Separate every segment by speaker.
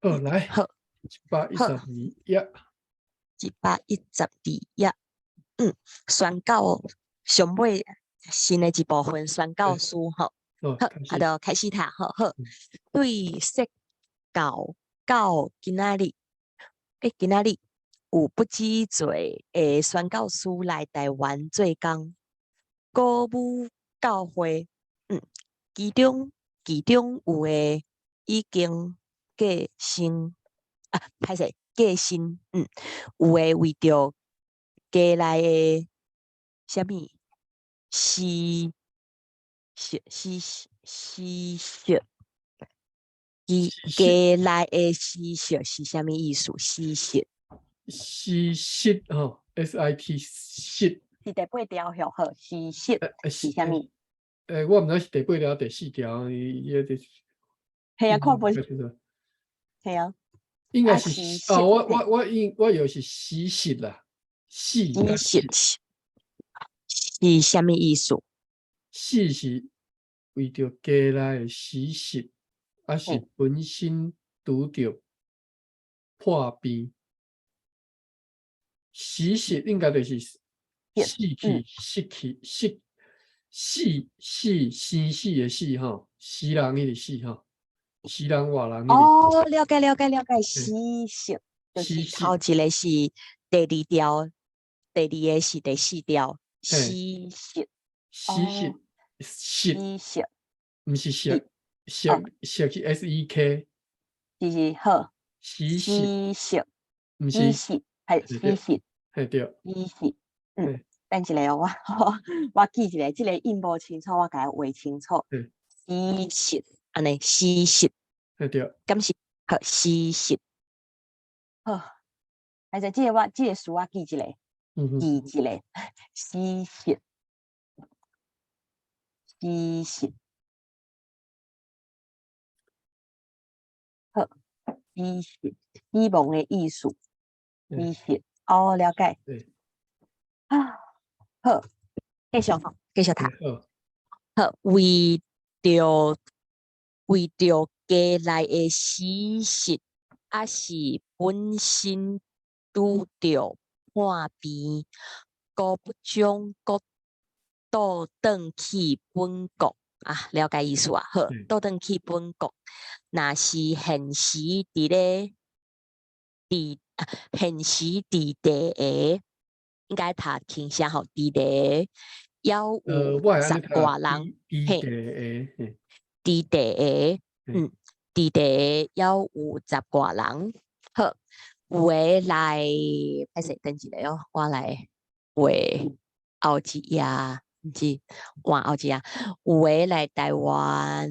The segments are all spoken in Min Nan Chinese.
Speaker 1: 好，來，
Speaker 2: 好，112
Speaker 1: 頁。
Speaker 2: 112頁。宣教上尾新的一部分宣教書吼。好，啊，就開始讀，好好。對釋教到今仔日，今仔日有不止濟的宣教師來台灣做工，鼓舞教會。其中有的已經過身，啊，歹勢過身。有的為著家內的啥物死死死死息，其家內的死息是啥物意思？死息，
Speaker 1: 死息吼，S I T 息，
Speaker 2: 是第八條吼，好，死息是啥物？
Speaker 1: 我毋知是第八條第四條，伊伊個
Speaker 2: 係啊，看無，係啊，
Speaker 1: 應該是哦，我以為是死息啦，死
Speaker 2: 死息是啥物意思？
Speaker 1: 死是為著家內的死息，抑是本身拄著破病？死息應該就是死去、失去、失死死生死的死吼，死人彼個死吼，死人活人。
Speaker 2: 哦，了解了解了解，死息就是頭一個是第二條，第二個是第四條，死息。
Speaker 1: 死息，
Speaker 2: 死息，
Speaker 1: 毋是息，息息是 S E K，
Speaker 2: 是好，
Speaker 1: 死息，
Speaker 2: 毋是，係死息，
Speaker 1: 係對，
Speaker 2: 死息，等一下哦，我記一下，這個音無清楚，我共伊畫清楚。死息，按呢，死息，
Speaker 1: 係對，
Speaker 2: 敢是好死息，好，還是這個我這個詞我記一下，記一下，死息。死息，好，死息，死亡的意思，死息，哦，了解。啊，好，繼續，繼續讀。好，為著家內的死息，抑是本身拄著破病，閣不將閣倒轉去本國啊，了解意思啊？好，倒轉去本國，若是現時佇咧佇現時佇地下，應該讀輕聲吼，佇咧猶有十外人，
Speaker 1: 嘿，
Speaker 2: 佇地下，佇地下猶有十外人，好，有的來，歹勢等一下哦，我來畫後一頁。毋是換後一頁，有的來台灣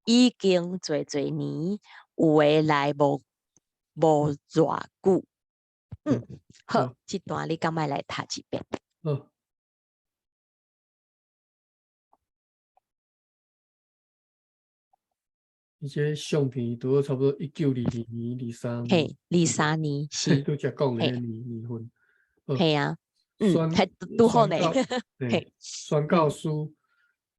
Speaker 2: 已經濟濟年，有的來無偌久。好，這段你敢愛來讀一遍？
Speaker 1: 好。伊這相片拄好差不多1922年、23年。
Speaker 2: 嘿，23年是。
Speaker 1: 拄才講的年份。
Speaker 2: 係啊。還拄好呢。
Speaker 1: 宣教師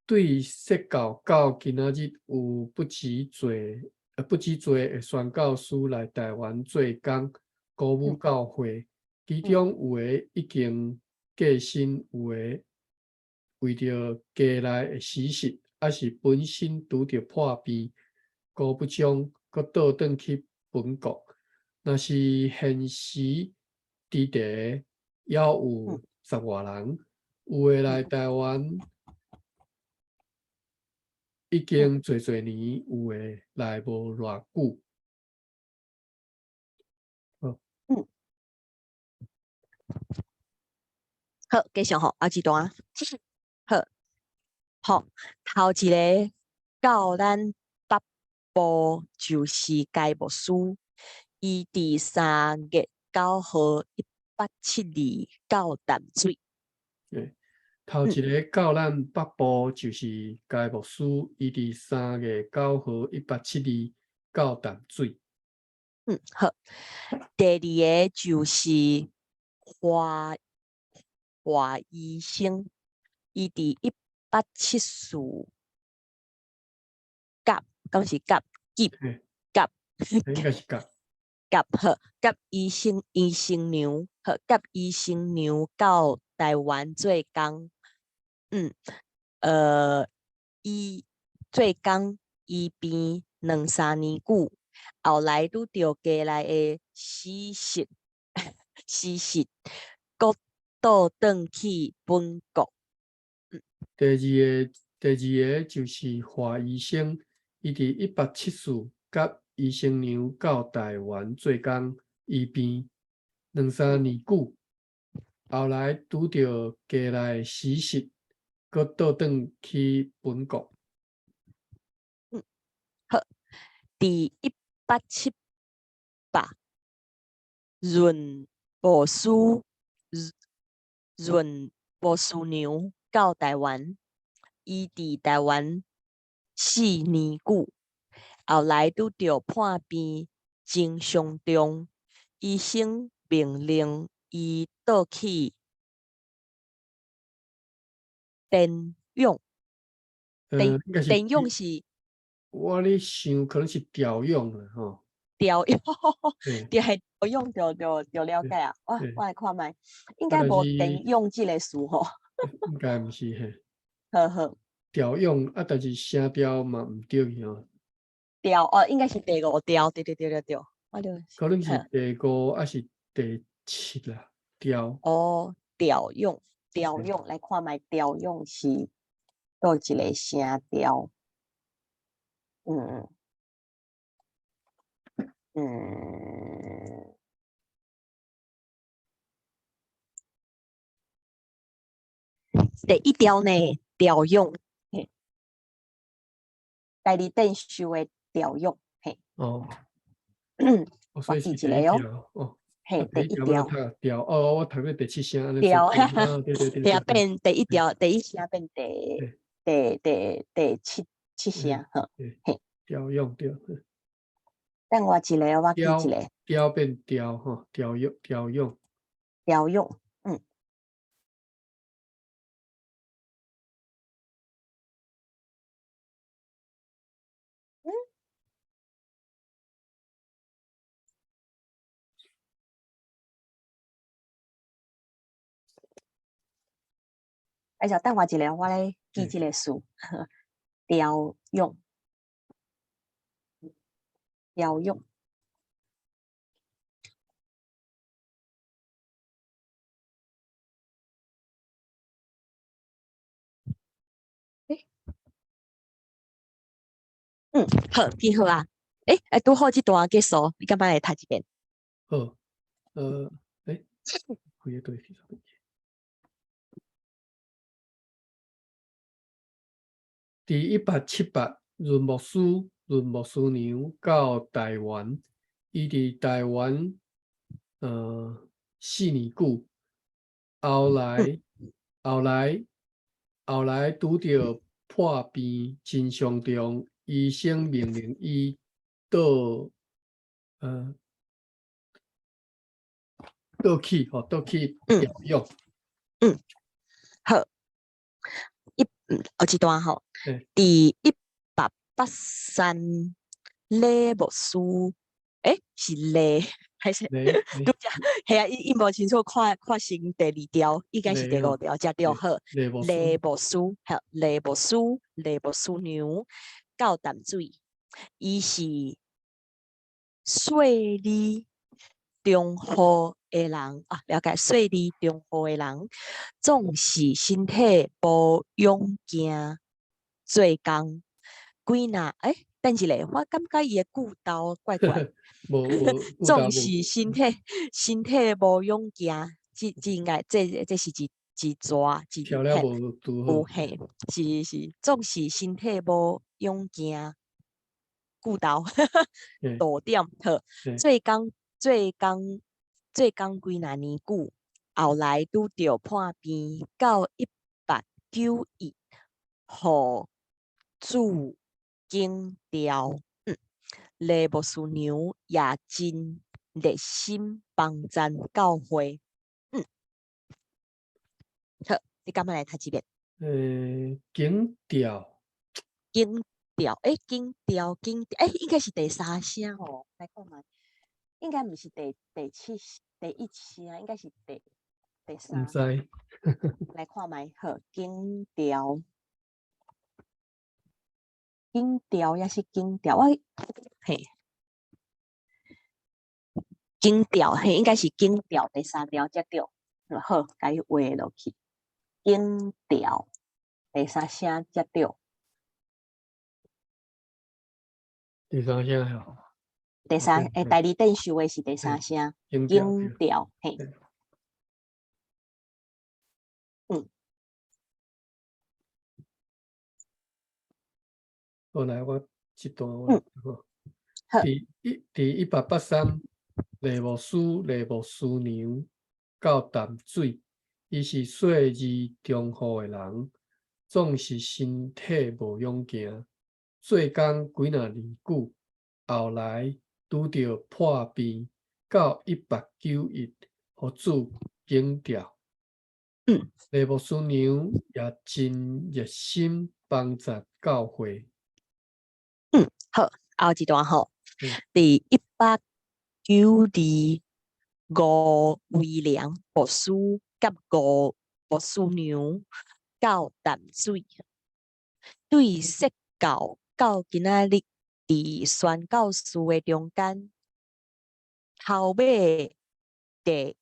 Speaker 1: 對釋教到今仔日有不止濟的宣教師來台灣做工，鼓舞教會。其中有的已經過身，有的為著家內的死息，抑是本身拄著破病，閣不將閣倒轉去本國。若是現時佇地猶有十外人，有的來台灣已經濟濟年，有的來無偌久。好，
Speaker 2: 好，繼續吼，後一段。好，好，頭一個到咱北部就是該牧師，伊佇3月9號1872到淡水。
Speaker 1: 對，頭一個到咱北部就是該牧師，伊佇3月9號1872到淡水。
Speaker 2: 好。第二個就是華醫生，伊佇1874甲，敢是甲甲甲
Speaker 1: 應該是佮。
Speaker 2: 佮好，佮醫生娘，好，佮醫生娘到台灣做工，伊做工醫病兩三年久，後來拄著家內的死實，閣倒轉去本國。
Speaker 1: 第二個就是華醫生，伊佇1874佮醫生娘到台灣做工醫病兩三年久，後來拄著家內死實，閣倒轉去本國。
Speaker 2: 好，佇1878，潤牧師娘到台灣，伊佇台灣4年久，後來拄著破病真傷重，醫生命令伊倒去電養。
Speaker 1: 應該是
Speaker 2: 電養是？
Speaker 1: 我咧想可能是調養啦，吼。
Speaker 2: 調養，對，係調養，就了解啊。我來看覓，應該無電養這个詞吼。
Speaker 1: 應該毋是嘿。
Speaker 2: 好好。
Speaker 1: 調養啊，但是聲調嘛毋對去吼。
Speaker 2: 調哦，應該是第五調，對對對對對。我就
Speaker 1: 可能是第五還是第七啦，調。
Speaker 2: 哦，調養，調養，來看覓調養是佗一个聲調。第一調呢，調養，嘿，第二等受的調養，嘿。
Speaker 1: 哦。我
Speaker 2: 記一个哦。
Speaker 1: 哦。
Speaker 2: 嘿，第一調。
Speaker 1: 調哦，我讀咧第七聲。
Speaker 2: 調，
Speaker 1: 對對對。
Speaker 2: 對啊，變第一調，第一聲變第七聲，呵，嘿。
Speaker 1: 調養對。
Speaker 2: 等我一个，我記一个。
Speaker 1: 調變調吼，調養調養。
Speaker 2: 調養，嗯。哎，就等我一下，我咧記這个詞。調養，調養。欸，好，記好啊。欸，拄好這段結束，你敢欲來讀一遍？
Speaker 1: 好，欸，開個對。佇1878，潤牧師、潤牧師娘到台灣，伊佇台灣4年久，後來拄著破病真傷重，醫生命令伊倒去調養。
Speaker 2: 嗯，好。有一段吼，佇1883，李牧師，欸，是李還是？拄則係啊，伊無清楚看看成第二條，應該是第五條，才對好。李牧師，好，李牧師，李牧師娘到淡水，伊是細膩中和的人啊，了解細膩中和的人，總是身體無勇健做工。幾若欸，等一下，我感覺伊的句頭怪怪。總是身體無勇健，這應該這是一蛇一
Speaker 1: 有
Speaker 2: 嘿，是是，總是身體無勇健，句頭逗點好，做工幾若年久，後來拄著破病，到1891，予主景調，李牧師娘也真熱心幫贊教會。好，你敢欲來讀一遍？
Speaker 1: 景調。
Speaker 2: 景調，欸，緊調緊調，欸，應該是第三聲吼，來看覓，應該毋是第七第一聲，應該是第三。
Speaker 1: 毋知。
Speaker 2: 來看覓，好，緊調，緊調抑是緊調，我嘿，緊調嘿，應該是緊調第三調才對。好，共伊畫落去，緊調第三聲才對。
Speaker 1: 第三聲吼。
Speaker 2: 第三，欸，第二等受的是第三聲，緊調，嘿。嗯。
Speaker 1: 好，來，我這段我好。佇1883，賴牧師、賴牧師娘到淡水，伊是細膩中戶的人，總是身體無勇健，做工幾若年久，後來拄著破病，到1891，予主揀調。賴牧師娘也真熱心幫助教會。
Speaker 2: 嗯，好，後一段吼，佇1892，吳威廉牧師佮吳牧師娘到淡水，對釋教到今仔日佇宣教士的中間，頭尾第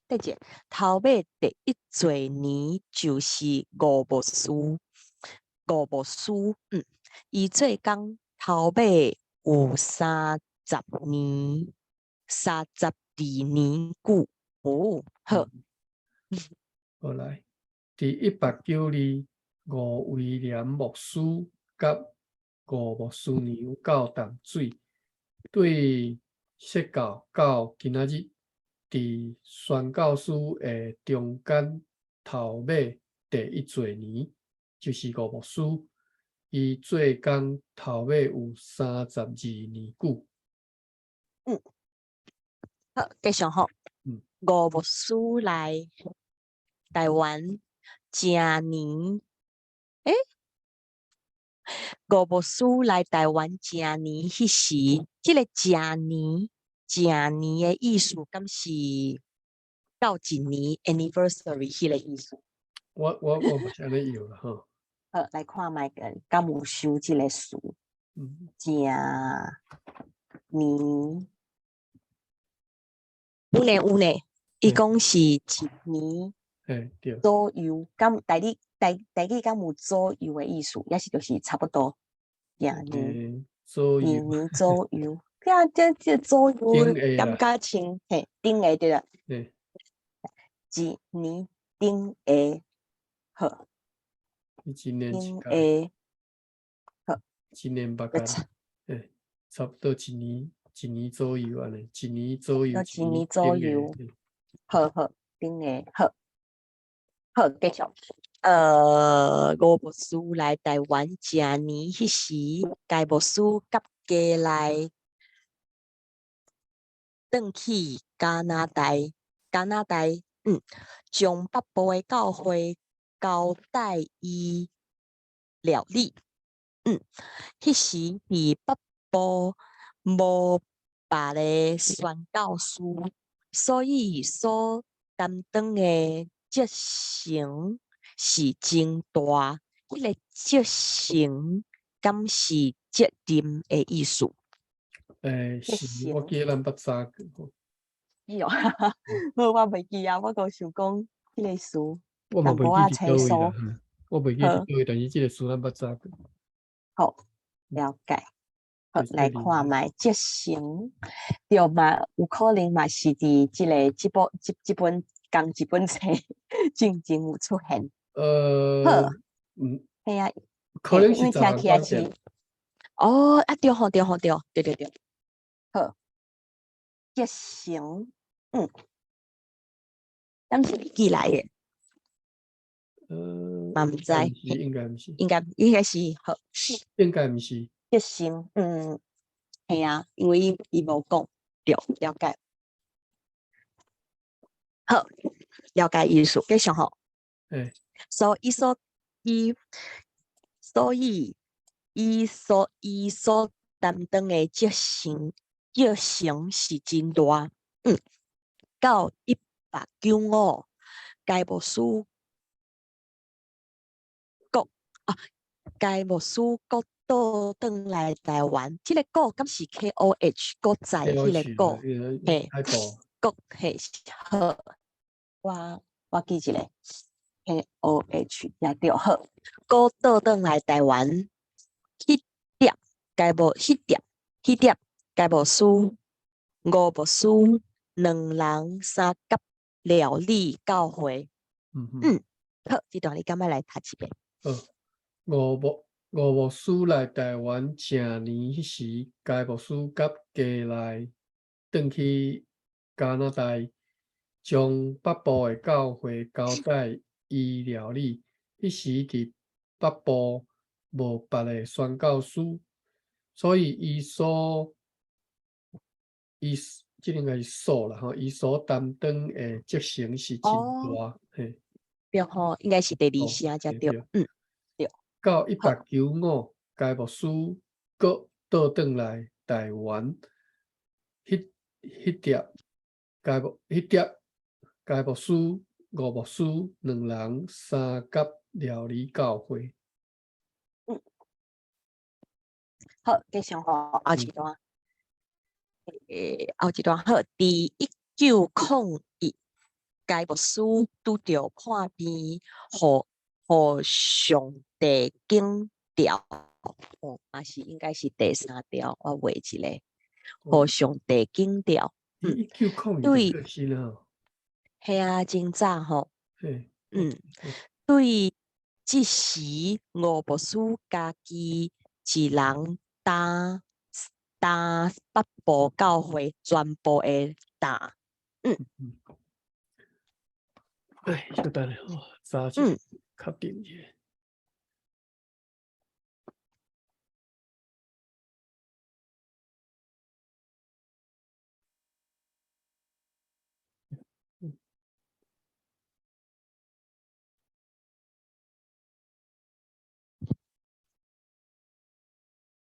Speaker 2: 等者，頭尾第一濟年就是吳牧師，吳牧師，伊做工頭尾有30年，32年久，哦，好。
Speaker 1: 好來，佇1892，吳威廉牧師佮吳牧師娘到淡水，對釋教到今仔日，佇宣教士的中間頭尾第一濟年，就是吳牧師，伊做工頭尾有32年久。
Speaker 2: 嗯，好，繼續吼。吳牧師來台灣成年，欸，吳牧師來台灣成年彼時，這个成年成年的意思，敢是到一年 anniversary 彼个意思？
Speaker 1: 我嘛是按呢臆啦吼。
Speaker 2: 好，來看覓個，敢有收這个詞？成年，有呢有呢，伊講是一年
Speaker 1: 嘿，對。
Speaker 2: 左右，敢台語台語敢有左右的意思，抑是就是差不多成年，
Speaker 1: 左右，
Speaker 2: 年年左右，啊，這左右感覺像嘿，頂下對啦。一年頂下，好。
Speaker 1: 一年一
Speaker 2: 頂下，好。
Speaker 1: 一年捌個，嘿，差不多一年，一年左右按呢，一年左右，
Speaker 2: 一年左右，好好，頂下，好，好，繼續。吳牧師來台灣成年彼時，該牧師佮家內轉去加拿大，加拿大，將北部的教會交代伊料理。彼時佇北部無別个宣教師，所以所擔當的職承是真大。彼个職承敢是責任的意思？
Speaker 1: 欸，是，我記得咱捌查過。
Speaker 2: 是哦，無我袂記啊，我閣想講彼个詞，
Speaker 1: 我嘛袂記佇佗位啦，我袂記佇佗位，但是這个詞咱捌查過。
Speaker 2: 好，了解。好，來看覓職承，對嘛？有可能嘛是佇這个這部這這本仝一本冊進前有出現。好，嘿啊，
Speaker 1: 可能是
Speaker 2: 因為聽起來是，哦，啊對吼對吼對，對對對，好，職承，敢是記來的？嘛毋知，
Speaker 1: 應該毋是，
Speaker 2: 應該是好，
Speaker 1: 應該毋是。
Speaker 2: 職承，係啊，因為伊無講，對，了解。好，了解意思，繼續吼。所以，所以，所以，伊所擔當的職權是真大。到1895，該牧師閣啊，該牧師閣倒轉來台灣。這个閣敢是 KOH 閣在彼个閣，嘿，閣嘿好，我記一下，KOH 也對好，閣倒轉來台灣，彼粒該牧彼粒該牧師吳牧師兩人相佮料理教會。嗯，好，這段你敢欲來讀一遍？
Speaker 1: 好，吳牧師來台灣成年彼時，該牧師佮家內轉去加拿大，將北部的教會交代伊料理。彼時佇北部無別个宣教師，所以伊這應該是所啦吼，伊所擔當的職權是真大，嘿。
Speaker 2: 對吼，應該是第二聲才對。嗯，對。
Speaker 1: 到1895，該牧師閣倒轉來台灣，彼粒該牧師吳牧師兩人相佮料理教會。
Speaker 2: 嗯。好，繼續吼，後一段。後一段好，佇1901，該牧師拄著破病，予上帝檢調，哦，也是應該是第三條，我畫一個，予上帝檢調。
Speaker 1: 嗯，1901就過身了。
Speaker 2: 嘿啊，真早吼。嗯，對，這時吳牧師家己一人擔北部教會全部的擔。嗯。
Speaker 1: 哎，稍等下，我查一下，確定一下。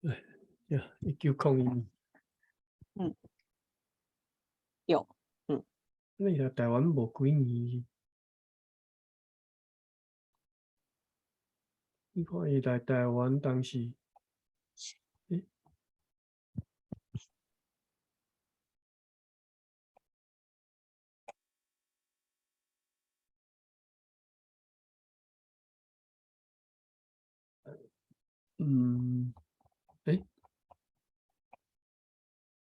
Speaker 1: 哎呀，1901。
Speaker 2: 嗯。有，嗯。
Speaker 1: 你來台灣無幾年。你看伊來台灣當時，欸，嗯，欸，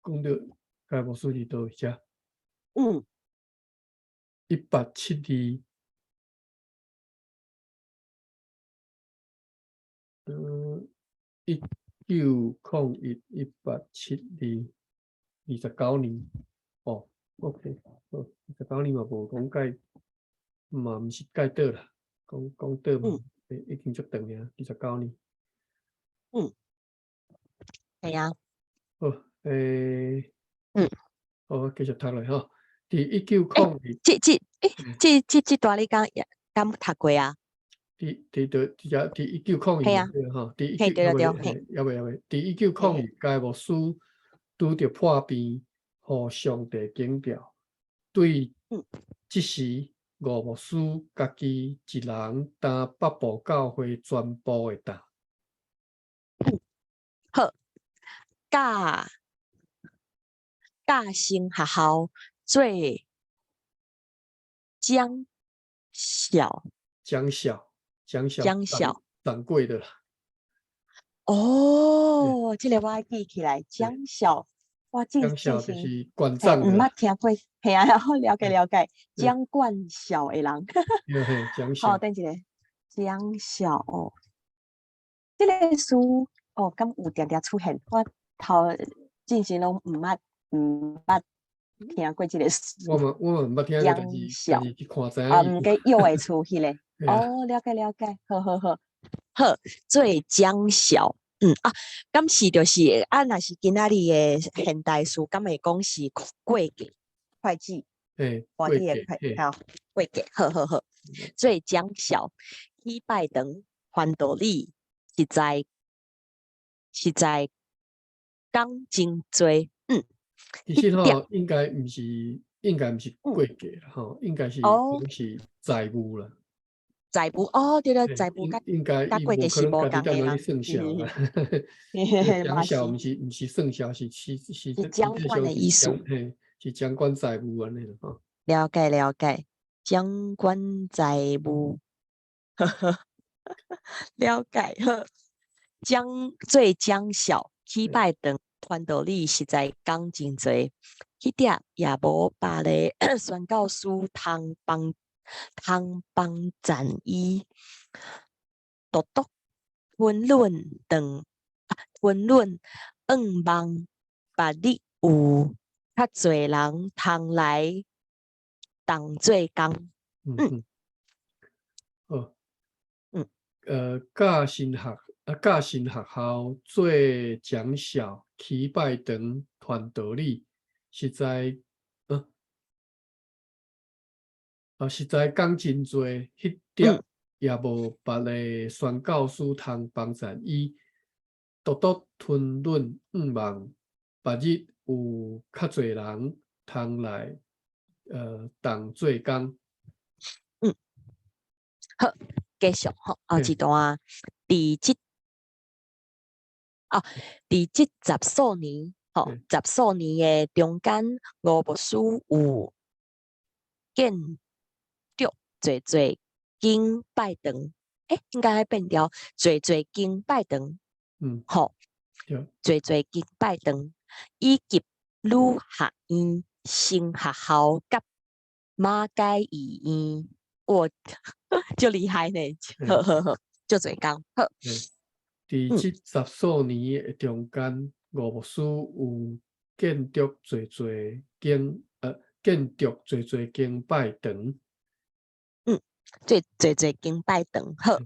Speaker 1: 講著該牧師佇佗位遮？
Speaker 2: 嗯。
Speaker 1: 1872。1901，1872，29年，哦，OK，好，29年嘛無講蓋，嘛毋是蓋倒啦，講講倒嘛，已經足長爾，29年。
Speaker 2: 嗯，係啊。
Speaker 1: 好，好，繼續讀落吼。佇1901，
Speaker 2: 這這欸，這這這段你敢敢讀過啊？
Speaker 1: 佇佇佗佇遮佇一九空一吼，佇一九猶未猶未，佇1901，該牧師拄著破病，予上帝檢調。對這時，吳牧師家己一人擔北部教會全部的擔。
Speaker 2: 好，教教成學校做講校，
Speaker 1: 講校。講校掌櫃的啦。
Speaker 2: 哦，這个我愛記起來。講校，我
Speaker 1: 講校就是管帳。
Speaker 2: 毋捌聽過，嘿啊，好了解了解。掌管校的人。
Speaker 1: 講校。
Speaker 2: 好，等一下。講校哦，這个詞哦，敢有定定出現？我頭進前攏毋捌聽過這个詞。
Speaker 1: 我嘛毋捌聽過，但是但是去看知影。
Speaker 2: 啊，毋過約會出彼个。哦，了解了解，好好好，好，做講校，嗯啊，敢是就是啊，若是今仔日的現代詞，敢會講是會計、會計，
Speaker 1: 會計，
Speaker 2: 好，會計，好好好，做講校去拜堂傳道理，實在實在講真濟，
Speaker 1: 其實
Speaker 2: 彼點
Speaker 1: 吼，應該毋是過價啦，吼，應該是講是財務啦。
Speaker 2: 財務哦，對對，財務佮
Speaker 1: 應該
Speaker 2: 佮過價是
Speaker 1: 伊無可能家
Speaker 2: 無仝的啦。
Speaker 1: 己踮咧算數啦。
Speaker 2: 嘛是。
Speaker 1: 掌數毋是算數，是是是
Speaker 2: 是掌管的意思。
Speaker 1: 嘿，是掌管財務按呢啦，吼。
Speaker 2: 了解了解，掌管財務。了解，好。講做講笑，去拜堂傳道理實在講真濟，彼點也無別个宣教師通幫贊伊，獨獨吞忍當吞忍願望，別日有較濟人通來同做工。
Speaker 1: 嗯嗯。好。教神學校做講校，去拜堂傳道理，實在講真濟，彼點也無別个宣教師通幫贊伊，獨獨吞忍願望，別日有較濟人通來同做工。
Speaker 2: 嗯，好，繼續吼，後一段，佇這十數年，吼，十數年的中間，吳牧師有建築濟濟間拜堂，應該愛變調，濟濟間拜堂，吼，濟濟間拜堂，以及女學院、新學校佮馬偕醫院，哇，足厲害呢，好好好，足濟工，好。
Speaker 1: 佇這十數年的中間，吳牧師有建築濟濟間拜堂。
Speaker 2: 濟濟濟間拜堂，好，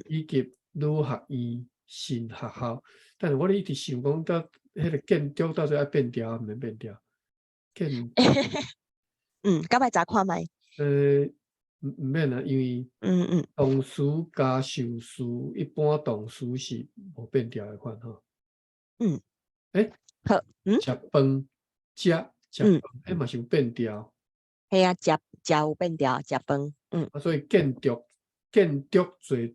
Speaker 1: 以及女學院、新學校，但是我咧一直想講，到彼个建築到底愛變調抑毋免變調？建
Speaker 2: 敢欲查看覓？
Speaker 1: 毋免啦，因為動詞加受詞，一般動詞是無變調的款吼。
Speaker 2: 好，
Speaker 1: 食飯，食食飯，彼嘛是有變調。
Speaker 2: 嘿啊，食食有變調，食飯，
Speaker 1: 啊，所以建築濟濟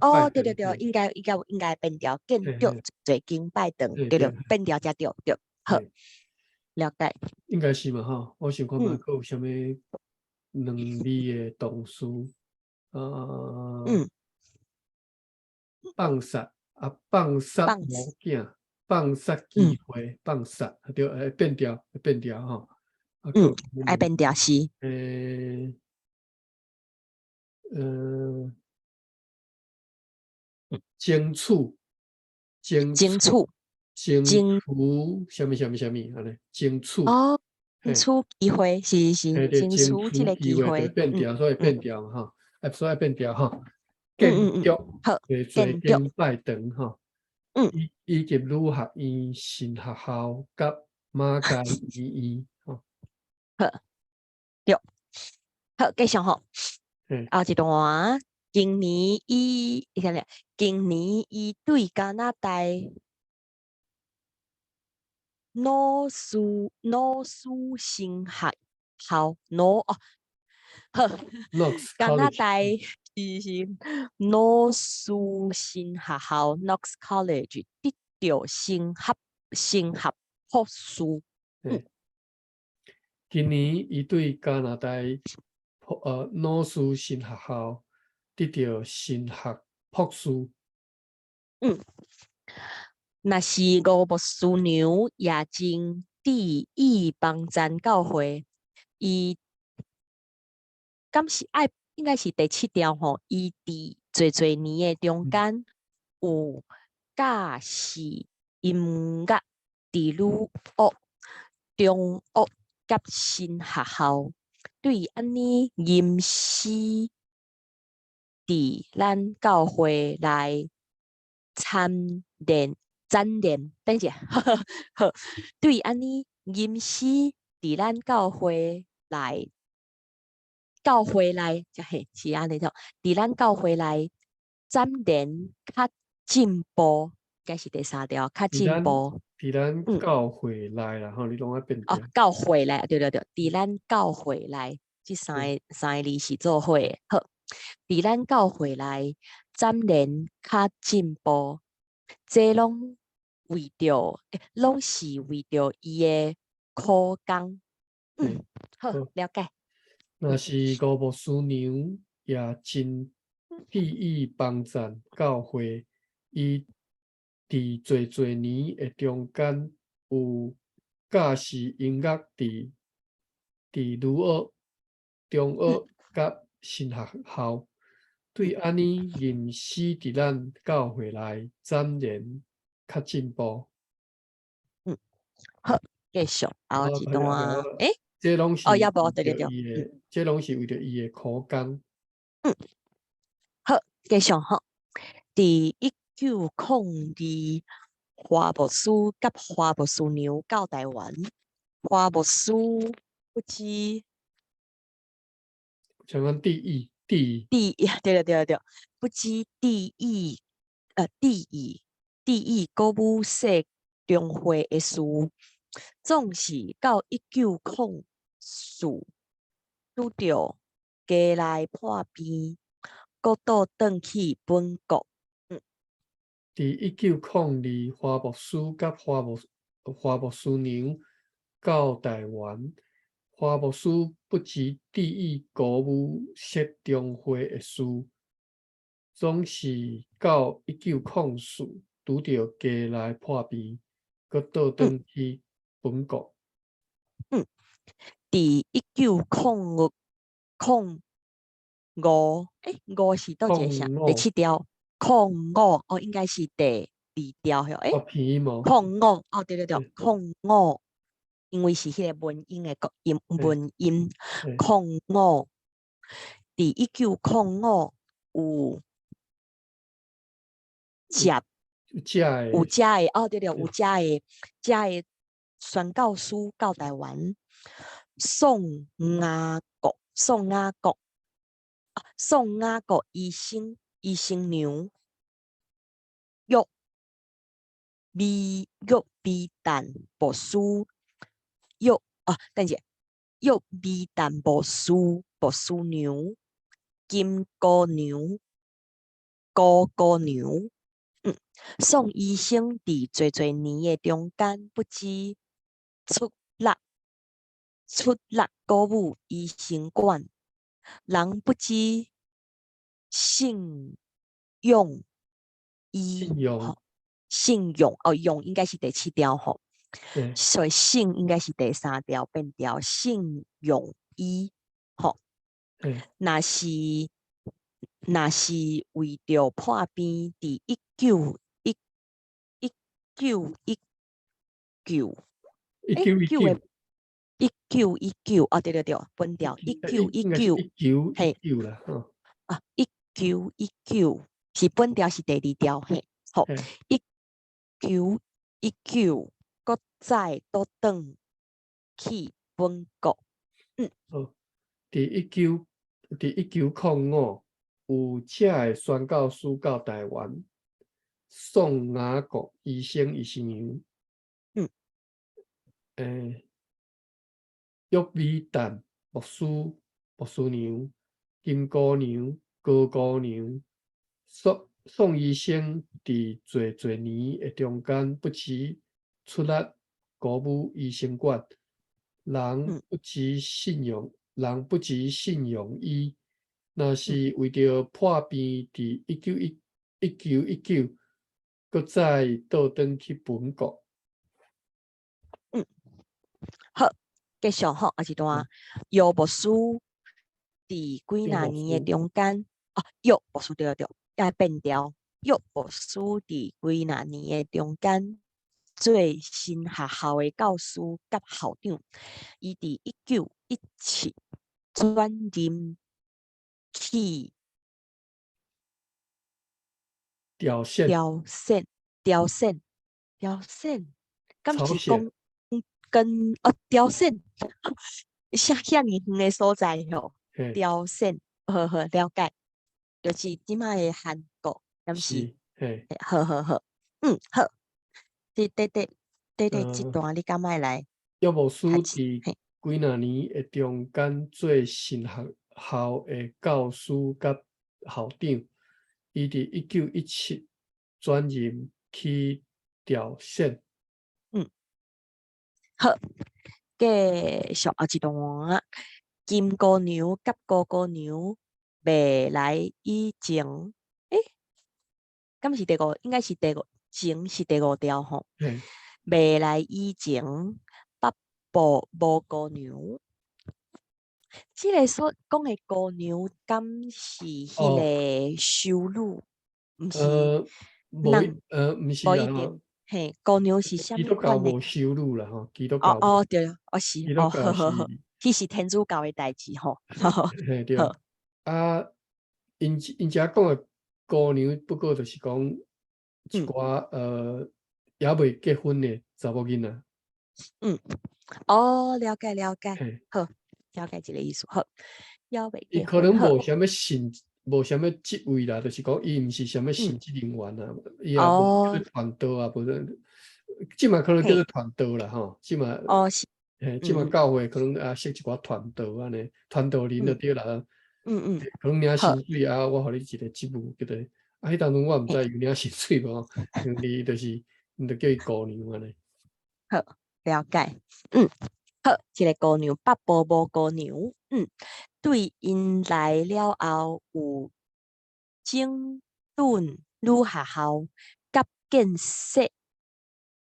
Speaker 2: 哦，對對對，應該變調，建築濟間拜堂，對對，變調才對，對，好，了解。
Speaker 1: 應該是嘛吼，我想看覓閣有啥物兩字的動詞，放殺啊，放殺某囝，放殺機會，放殺，對，變調，變調吼。
Speaker 2: 愛變調是。
Speaker 1: 爭取，爭
Speaker 2: 爭取，
Speaker 1: 爭取，啥物啥物啥物，按呢，爭取。
Speaker 2: 哦，爭取機會，是是，爭取這个機會，
Speaker 1: 變調，所以變調吼，所以變調吼，建築，
Speaker 2: 好，
Speaker 1: 濟間拜堂吼，以及女學院、新學校佮馬偕醫院，吼。
Speaker 2: 好，對，好，繼續吼。後一段，你看咧，今年伊對加拿大諾斯神學校，諾哦，好，加拿大是諾斯神學校（Knox College）得到神學博士。
Speaker 1: 今年伊對加拿大諾斯神學校得到神學博士。
Speaker 2: 若是吳牧師娘也真致意幫贊教會，伊敢是愛應該是第七條吼，伊佇濟濟年的中間有教示音樂佇女學、中學佮新學校，對按呢吟詩佇咱教會內參練展練，等者，好，對按呢吟詩佇咱教會內，才嘿是按呢種，佇咱教會內展練較進步。該是第三條，較
Speaker 1: 佇咱
Speaker 2: 進步。
Speaker 1: 佇咱教會內啦吼，你攏愛變調。
Speaker 2: 教會內，對對對，佇咱教會內，這三個字是做伙的。好，佇咱教會內，暫然較進步，這攏為著，攏是為著伊的苦工。好，了解。
Speaker 1: 若是吳牧師娘也真致意幫贊教會，伊佇濟濟年的中間有教示音樂佇女學、中學佮神學校，對按呢認識佇咱教會內暫然較進步。
Speaker 2: 好，繼續後一段。
Speaker 1: 這攏是
Speaker 2: 哦，猶無，對對對，
Speaker 1: 伊的，這攏是為著伊的苦工。
Speaker 2: 好，繼續吼。佇1902，華牧師佮華牧師娘到台灣，華牧師不止
Speaker 1: 像講第一，第
Speaker 2: 第一，對對對對，不止第一，第一，第一鼓舞設中會的事，總是到1904，拄著家內破病，閣倒轉去本國。
Speaker 1: 佇1902，華牧師佮華牧師娘到台灣，華牧師不止致意鼓舞設中會的事，總是到1904拄著家內破病，閣倒轉去本國。
Speaker 2: 佇1905，五是佗一个啥？第七條。空五哦，應該是第二條吼，空五哦，對對對，空五，因為是彼个文音的國音文音，空五，佇1905有接
Speaker 1: 有
Speaker 2: 遮的哦，對對，有遮的遮的宣教師到台灣，宋雅國宋雅國宋雅國醫生醫生娘。約美約美旦牧師，約啊，等下，約美旦牧師牧師娘，金姑娘，高姑娘，宋醫生佇濟濟年的中間，不止出力鼓舞醫生館，人不止信仰醫。
Speaker 1: 信仰，
Speaker 2: 信仰哦，用應該是第七條吼，所以信應該是第三條變調，信仰醫吼。若是為著破病，佇一九一九，
Speaker 1: 一九一九，1919
Speaker 2: 哦，對對對，分調一九一九，
Speaker 1: 一九一九啦，
Speaker 2: 啊，一九一九是本調是第二條，嘿，好，一九一九，閣再倒轉去本國。
Speaker 1: 好，佇1905，有遮的宣教師到台灣，宋雅國醫生醫生娘，約美旦牧師牧師娘，金姑娘高姑娘，宋醫生佇濟濟年的中間，不止出力鼓舞醫生館，人不止信仰醫，若是為著破病，佇1919，閣再倒轉去本國。
Speaker 2: 好，繼續吼，啊一段約牧師佇幾若年的中間，哦，約牧師對對對，愛變調。約牧師佇幾若年的中間，做神學校的教師佮校長。伊佇1917轉任去
Speaker 1: 朝鮮，
Speaker 2: 朝鮮，朝鮮，朝鮮，敢是講跟哦朝鮮，啥遐爾遠的所在吼？朝鮮，好好了解，就是這擺的韓國，敢是？好好好，嗯，好。這短短短短這段你敢愛來？
Speaker 1: 約牧師佇幾若年的中間做神學校的教師佮校長，伊佇1917轉任去朝鮮。
Speaker 2: 嗯，好，繼續後一段。金姑娘佮高姑娘未來以前，欸，敢是第五？應該是第五，前是第五條吼。未來以前，北部無姑娘。這个所講的姑娘，敢是彼个修女？毋是？
Speaker 1: 無，毋是
Speaker 2: 無一定。嘿，姑娘是啥物款的？
Speaker 1: 基督教無修女啦，吼，基督教。
Speaker 2: 哦哦，對，哦是，哦，好好好，彼是天主教的代誌吼。
Speaker 1: 嘿對。啊，𪜶𪜶遮講的姑娘，不過就是講一寡猶未結婚的查某囡仔。
Speaker 2: 嗯，哦，了解了解，好，了解這个意思，好。猶未
Speaker 1: 伊可能無啥物神，無啥物職位啦，就是講伊毋是啥物神職人員啊，伊也無叫做傳道啊，無說，這馬可能叫做傳道啦，吼，這馬
Speaker 2: 哦是，
Speaker 1: 嘿，這馬教會可能啊設一寡傳道按呢，傳道人就對啦。可能領薪水啊，我予你一个職務叫做，啊，彼當陣我毋知有領薪水無，因為就是𪜶就叫伊姑娘按呢。
Speaker 2: 好，了解，嗯，好，這个姑娘北部無姑娘，嗯，對𪜶來了後有整頓女學校，佮建設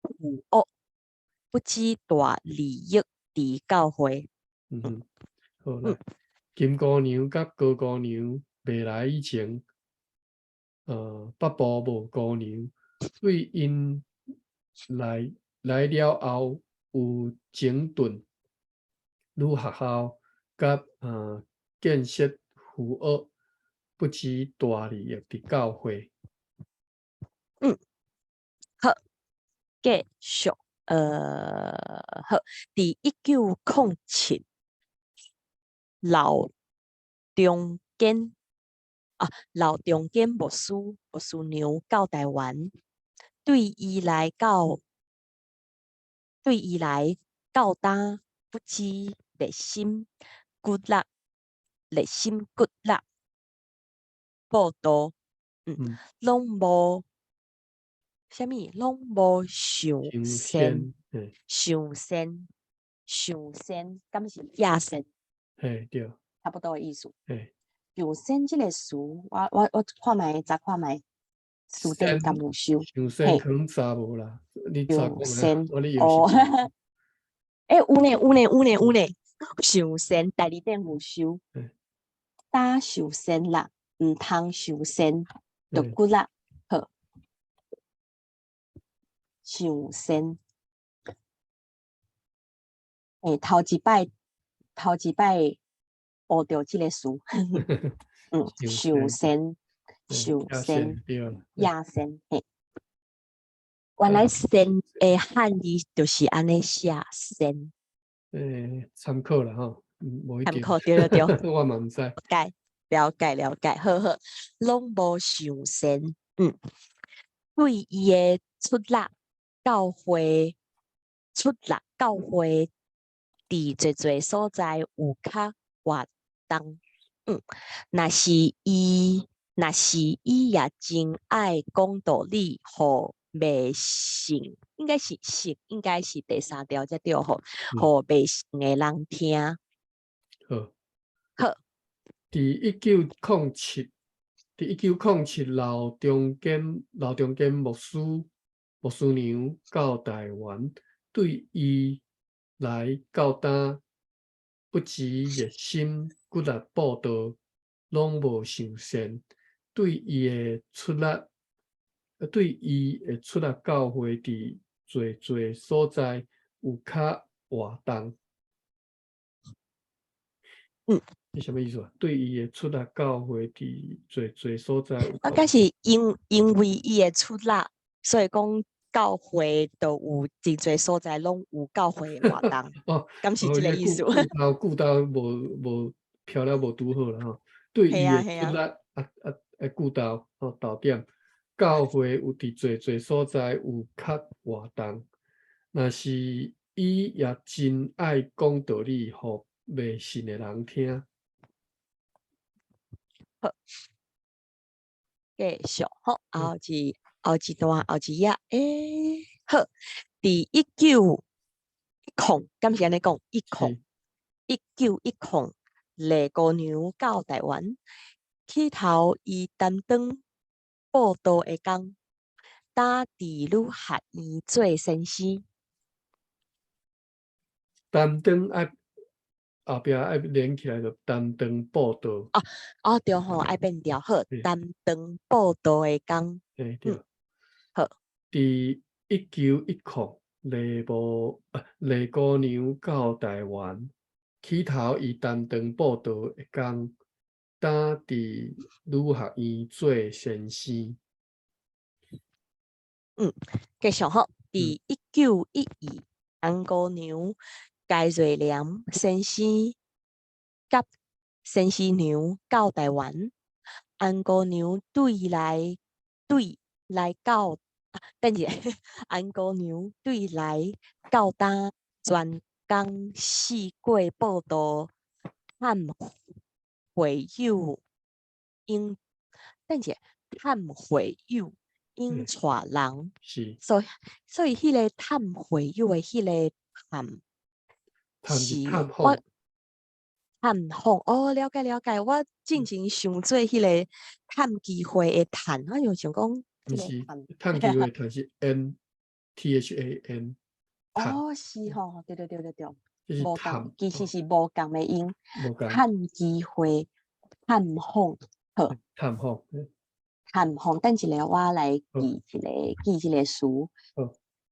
Speaker 2: 富屋，不止大利益佇教會。
Speaker 1: 嗯哼，好啦。金姑娘佮高姑娘未來以前，北部無姑娘，對𪜶來來了後有整頓女學校，佮建設富屋，不止大利益佇教會。
Speaker 2: 嗯，好，繼續，好，佇1907，劉中堅啊，劉中堅牧師牧師娘到台灣，對伊來到今不止熱心骨力，熱心骨力報道，嗯，攏無啥物，攏無上善，上善，上善，敢是野善？
Speaker 1: 嘿，對，
Speaker 2: 差不多的意思。
Speaker 1: 嘿，
Speaker 2: 上善這个詞，我看覓，查看覓，詞典敢有收？
Speaker 1: 上善可能查無啦，你查
Speaker 2: 上善哦，欸，有呢，有呢，有呢，有呢，上善，大字典有收。打受善力，毋通受善，就骨力好。上善，欸，頭一擺學著這个詞，嗯，受善，受善，野善，嘿。原來善的漢字就是按呢寫善。
Speaker 1: 欸，參考啦吼，無一定。
Speaker 2: 參考對對對，
Speaker 1: 我嘛毋知。
Speaker 2: 了解，了解，了解，好好，攏無上善，嗯，對伊的出力教會，出力教會佇濟濟所在有較活動，嗯，若是伊也真愛講道理，予未信，應該是信，應該是第三條才對吼，予未信的人聽。
Speaker 1: 好。
Speaker 2: 好。
Speaker 1: 佇1907，劉中堅牧師牧師娘到台灣，對伊來到今不止熱心骨力報道，攏無上善，對伊的出力教會佇濟濟所在有較活動。這啥物意思啊？對伊的出力教會佇濟濟所在有
Speaker 2: 啊，敢是因為伊的出力，所以講教會就有真濟所在攏有教會的活動。
Speaker 1: 哦，
Speaker 2: 敢是這个意思？
Speaker 1: 顧到無漂了無拄好啦吼。對伊的出力啊啊啊顧到吼導點。教會有佇濟濟所在有較活動，若是伊也真愛講道理，予袂信的人聽。
Speaker 2: 好，繼續吼，後一段後一頁，好，佇1910，敢是按呢講？一空1910，麗姑娘到臺灣，起頭伊擔當布道的工，擔佇女學院做先生。
Speaker 1: 擔當愛後壁愛連起來就擔當布道。
Speaker 2: 哦哦對吼，愛變調好，擔當布道的工。
Speaker 1: 對對。
Speaker 2: 好。
Speaker 1: 佇1910，麗姑娘到臺灣，起頭伊擔當布道的工，擔佇女學院做先生。
Speaker 2: 繼續吼，佇1912，洪姑娘解瑞蓮先生佮先生娘到臺灣，洪姑娘對來到，啊，等一下，洪姑娘對來到呾專工四過報道探會友引，等一下，探會友引帶人，所以彼个探會友的彼个探
Speaker 1: 是探
Speaker 2: 我探訪哦，了解了解。我進前想做彼个趁機會的趁，我就想講，
Speaker 1: 毋是趁機會趁是 N T H A N。
Speaker 2: 哦，是吼，對對對對對，
Speaker 1: 無仝，
Speaker 2: 其實是無仝的音。趁機會探訪，好。
Speaker 1: 探訪。
Speaker 2: 探訪，等一下我來記一個詞。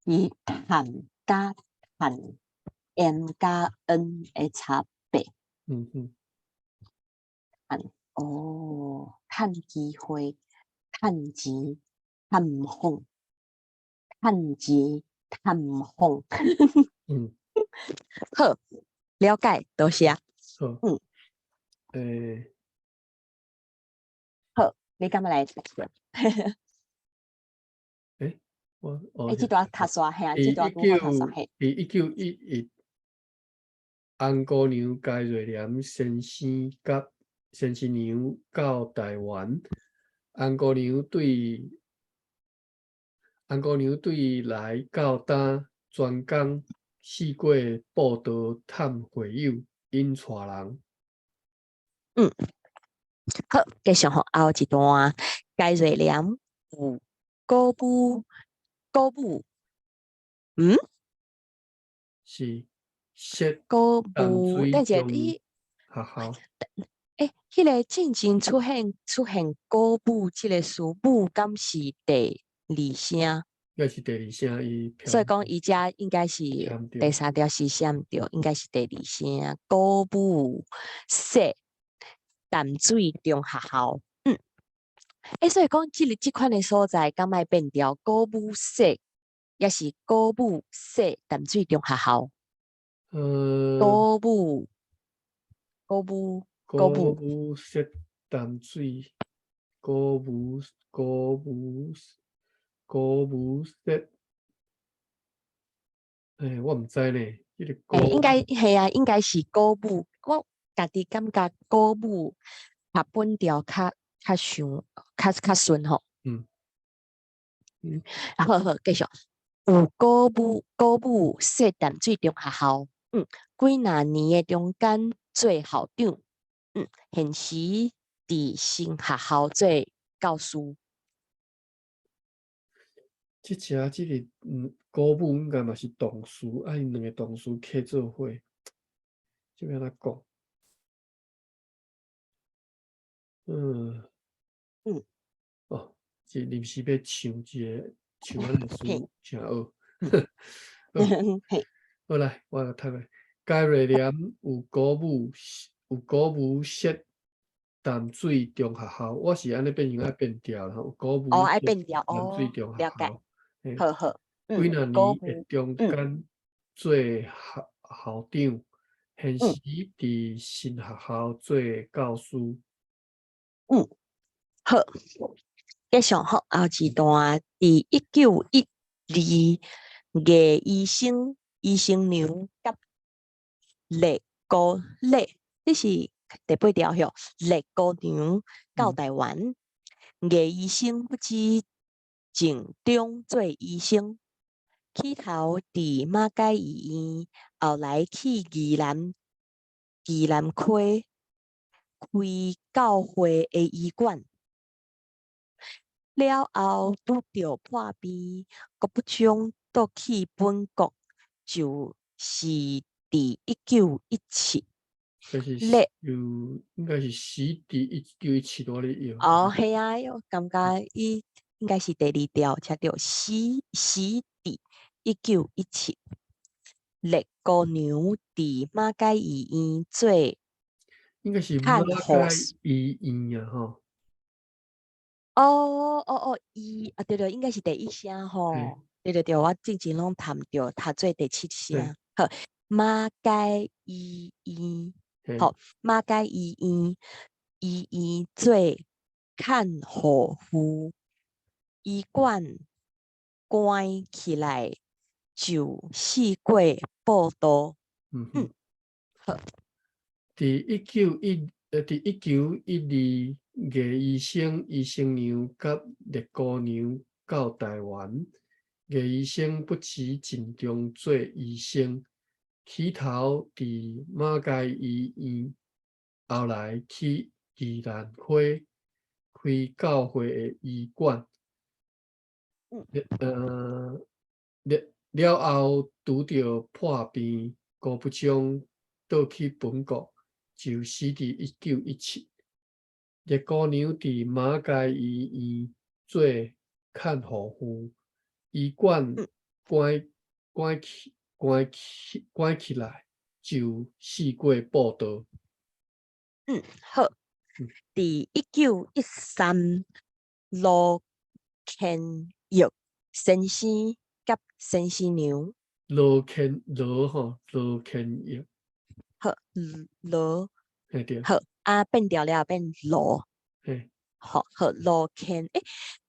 Speaker 2: 伊探佮趁 M 佮 N 的差別。趁哦，趁機會，趁錢，探訪，趁錢，探訪。好，了解，多謝。
Speaker 1: 好。
Speaker 2: 好，你敢欲來讀？
Speaker 1: 我哦，
Speaker 2: 這段讀煞，嘿，這段拄好讀煞，嘿。
Speaker 1: 佇1911，洪姑娘解瑞蓮先生佮先生娘到臺灣，洪姑娘對來到呾專工四過布道探會友引帶人。
Speaker 2: 好，繼續吼，後一段解瑞蓮有鼓舞鼓舞，
Speaker 1: 是設
Speaker 2: 鼓舞，等下你
Speaker 1: 學校。
Speaker 2: 彼个進前出現鼓舞這个詞，舞敢是第二聲？
Speaker 1: 應該是第二聲，伊。
Speaker 2: 所以講，伊遮應該是第三條是寫毋對，應該是第二聲。鼓舞說淡水中學校。所以講，這款的所在，敢愛變調？鼓舞說，抑是鼓舞說淡水中學校？鼓舞，鼓舞，
Speaker 1: 鼓舞說淡水，鼓舞，鼓舞，鼓舞說，我毋知呢。這个
Speaker 2: 應該係啊，應該是鼓舞。我家己感覺鼓舞讀本調較像較順吼。好好，繼續。有鼓舞說淡水中學校，幾若年的中間做校長，現時佇新學校做教師。
Speaker 1: 這遮這个鼓舞應該嘛是動詞，啊，𪜶兩個動詞扣做伙，這欲按怎講？哦，這臨時欲唱一个唱按呢詞，誠學。好來，我來讀下。解瑞蓮有鼓舞設淡水中學校，我是按呢變成愛變調啦，有鼓舞
Speaker 2: 哦，愛變調
Speaker 1: 淡水中學校。
Speaker 2: 好好。
Speaker 1: 幾若年的中間做校長，現時佇新學校做教師。
Speaker 2: 好。繼續吼，後一段佇1912，魏醫生、醫生娘佮麗姑麗，這是第八條吼，麗姑娘到台灣，魏醫生不止鄭中做醫生，起頭佇馬偕醫院，後來去宜蘭宜蘭溪開教會的醫館。了後拄著破病，閣不將倒去本國，就死佇1917。
Speaker 1: 這是
Speaker 2: 咧
Speaker 1: 有應該是死佇1917多咧藥。
Speaker 2: 哦，係啊，我感覺伊應該是第二條，才對，死佇1917。麗姑娘佇馬偕醫院做
Speaker 1: 應該是
Speaker 2: 看
Speaker 1: 馬偕
Speaker 2: 護士。
Speaker 1: 醫院啊，吼。
Speaker 2: 哦哦哦，伊啊對對，應該是第一聲吼。對對對，我之前攏讀毋著，讀做第七聲。好，馬偕醫院，好，馬偕醫院醫院做看護婦，醫館關起來就四過報道。好。
Speaker 1: 佇1912，魏醫生、醫生娘佮麗姑娘到台灣。魏醫生不止盡忠做醫生，起頭佇馬偕醫院，後來去宜蘭溪開教會的醫館。了了後拄著破病，閣不將倒去本國，就死佇1917。麗姑娘佇馬偕醫院做看護婦，醫館關起來，就四過報道。
Speaker 2: 嗯，好。佇1913，羅乾玉先生佮先生娘。
Speaker 1: 羅乾羅吼，羅乾玉。
Speaker 2: 好，羅。
Speaker 1: 嘿對。
Speaker 2: 好，啊變調了變羅。
Speaker 1: 嘿。
Speaker 2: 好，好羅乾，欸，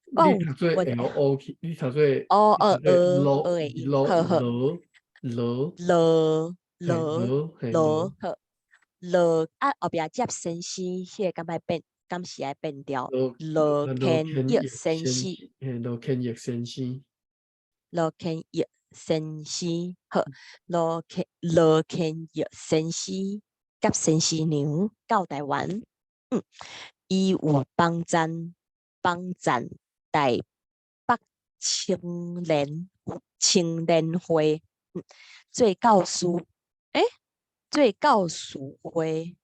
Speaker 1: 你讀做 L O 去，你讀做
Speaker 2: 哦哦，
Speaker 1: 羅
Speaker 2: 呃的音，
Speaker 1: 羅
Speaker 2: 好好。
Speaker 1: 羅羅
Speaker 2: 羅羅
Speaker 1: 羅
Speaker 2: 羅好羅啊，後壁接先生，彼个敢愛變，敢是愛變調？羅乾玉先生。
Speaker 1: 嘿，羅乾玉先生。
Speaker 2: 羅乾玉先生，好，羅乾玉先生佮先生娘到台灣，伊有幫贊幫贊台北青年會，做教師，欸，做教師會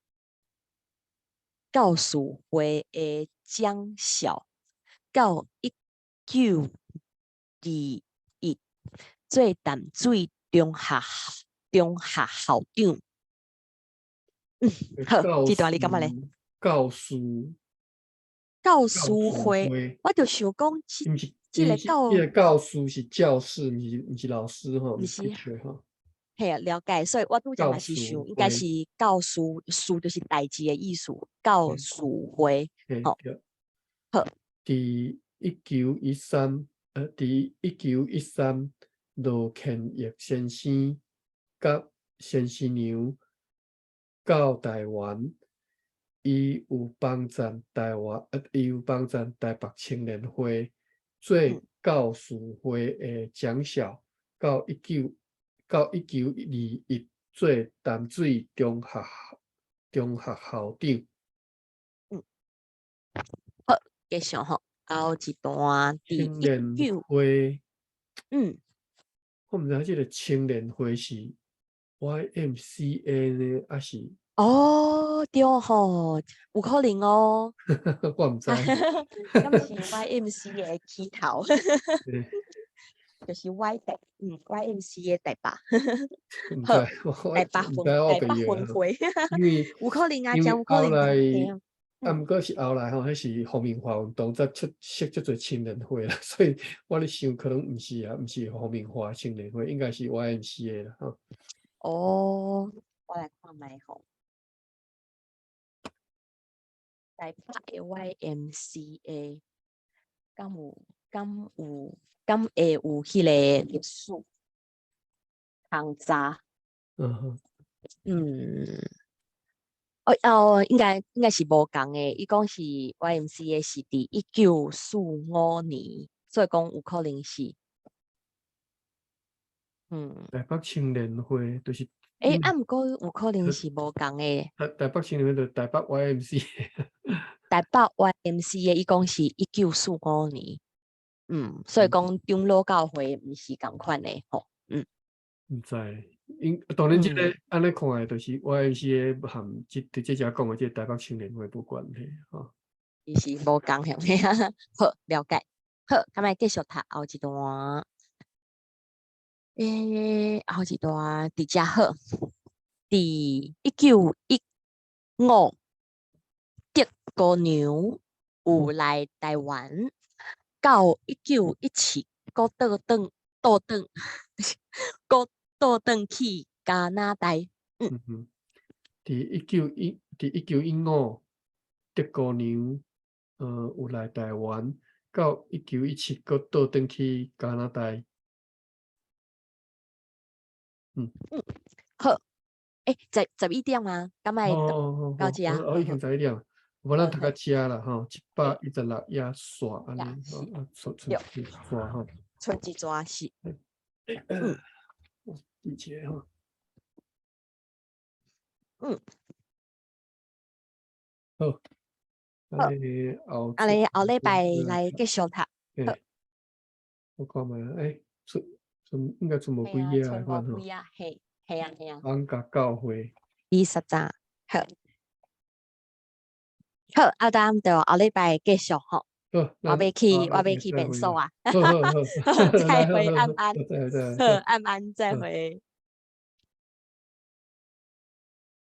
Speaker 2: 的講校，到1921做淡水中學校長。好，這段你感覺咧？
Speaker 1: 教師，
Speaker 2: 教師會，我就想講，
Speaker 1: 毋是，
Speaker 2: 這个教，
Speaker 1: 這個教師是教師，毋是老師吼，
Speaker 2: 毋是
Speaker 1: 吼。
Speaker 2: 嘿啊，了解，所以我拄則嘛是想，應該是教師，師就是代誌的意思，教師會，好，好。
Speaker 1: 佇1913，羅乾玉先生佮先生娘到台灣，伊有幫贊台北青年會做教師會的講校，到1921做淡水中學校長。
Speaker 2: 嗯，好，繼續吼，後一段
Speaker 1: 青年會，我毋知這个青年會是 YMCA 呢，抑是？
Speaker 2: 哦，對吼，有可能哦。
Speaker 1: 我毋知。
Speaker 2: 敢是 YMCA 的起頭？就是 Y 台，YMCA 台北。
Speaker 1: 好，
Speaker 2: 台北分會。
Speaker 1: 因為
Speaker 2: 有可能啊，真有可能。
Speaker 1: 後來，啊，毋過是後來吼，彼是皇民化運動才出設足濟青年會啦，所以我咧想可能毋是啊，毋是皇民化青年會，應該是 YMCA 啦，吼。
Speaker 2: 哦，我來看覓吼。台北的 YMCA。敢有敢有敢會有彼个歷史空查？哦哦，應該是無仝的，伊講是 YMCA 是佇1945年，所以講有可能是，
Speaker 1: 台北青年會就是，
Speaker 2: 欸，啊，毋過有可能是無仝的。
Speaker 1: 台北青年會就台北 YMCA。
Speaker 2: 台北 YMCA 伊講是一九四五年，所以講長老教會毋是仝款的吼。
Speaker 1: 毋知，因當然這个按呢看來，就是 YMCA 和這佇這遮講的這個台北青年會無關係吼。
Speaker 2: 伊是無仝向的，好，了解。好，咁來繼續讀後一段。欸，後一段佇遮好，佇1915，德姑娘有來台灣，到1917，閣倒轉倒轉，閣倒轉去加拿大。
Speaker 1: 佇1915，德姑娘有來台灣，到1917，閣倒轉去加拿大。
Speaker 2: 好，欸，11點啊，敢愛到遮？
Speaker 1: 哦，已經11點，無咱讀到遮啦吼，116頁煞按呢，啊，賰賰一逝吼。
Speaker 2: 賰一逝是。
Speaker 1: 我記起來吼。好，按呢後
Speaker 2: 按呢後禮拜來繼續讀。
Speaker 1: 欸，我看覓，欸，賰賰應該賰無幾頁啊，款吼。
Speaker 2: 嘿，係啊係啊。
Speaker 1: 放假教會。
Speaker 2: 23，好。好，啊，咱就後禮拜繼續吼。
Speaker 1: 好，
Speaker 2: 我欲去便所啊。再會，安安。好，安安，再會。